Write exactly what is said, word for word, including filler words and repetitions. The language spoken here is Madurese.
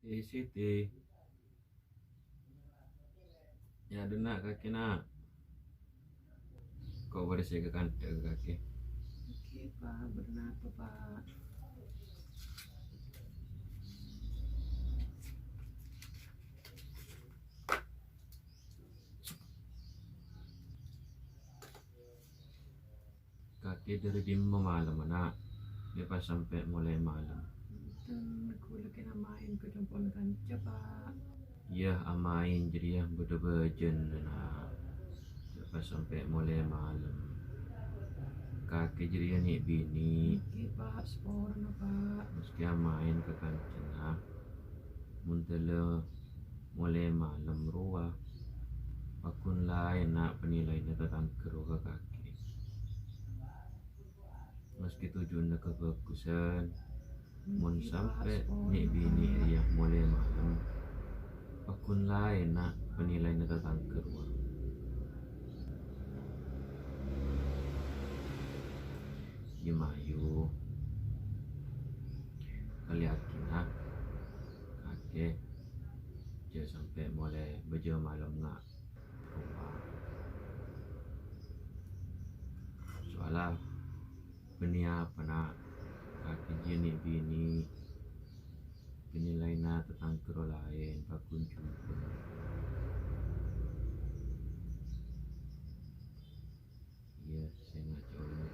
Siti. Yâ, dâ' enna', kakè, Na'. Ko' bâdâ sè èkakanthâ'â kakè. Oke, Pa'. Bâdâ napa, Pa'? Kakè dâri dimma malemma, Na'? Yâ pas sampè' molè malem. Bhunten, kaulâ kèng amaèn ka compo'na kanca, Pa'. Yâ, amaèn jârèya bâdâ bâjâna, Na'. Yâ pas sampè' molè malem. Kakè jârèya nè' binè. Èngghi, Pa', saporana, Pa'. Maskè amaèn ka kancana, mon dâlâ molè malem rowa, pagghun laèn, Na', panilaianna tatangghâ rowa ka kakè. Maskè tojjhuwânna kabhâghusân, mon sampè' nè' binè rèya molè malem, pagghun laèn, Na', panilaianna tatangghâ rowa. Yâ mayu. Kalèaghi, Na', kakè jhâ' sampè' molè bâjâ malem nga' rowa. Soalla bânnè apa, Na'? Kakè jiyâ nè' binè. Panilaianna tatangghâ rowa laèn, pagghun jhughân. Iyâ, sè ngajhâuwâ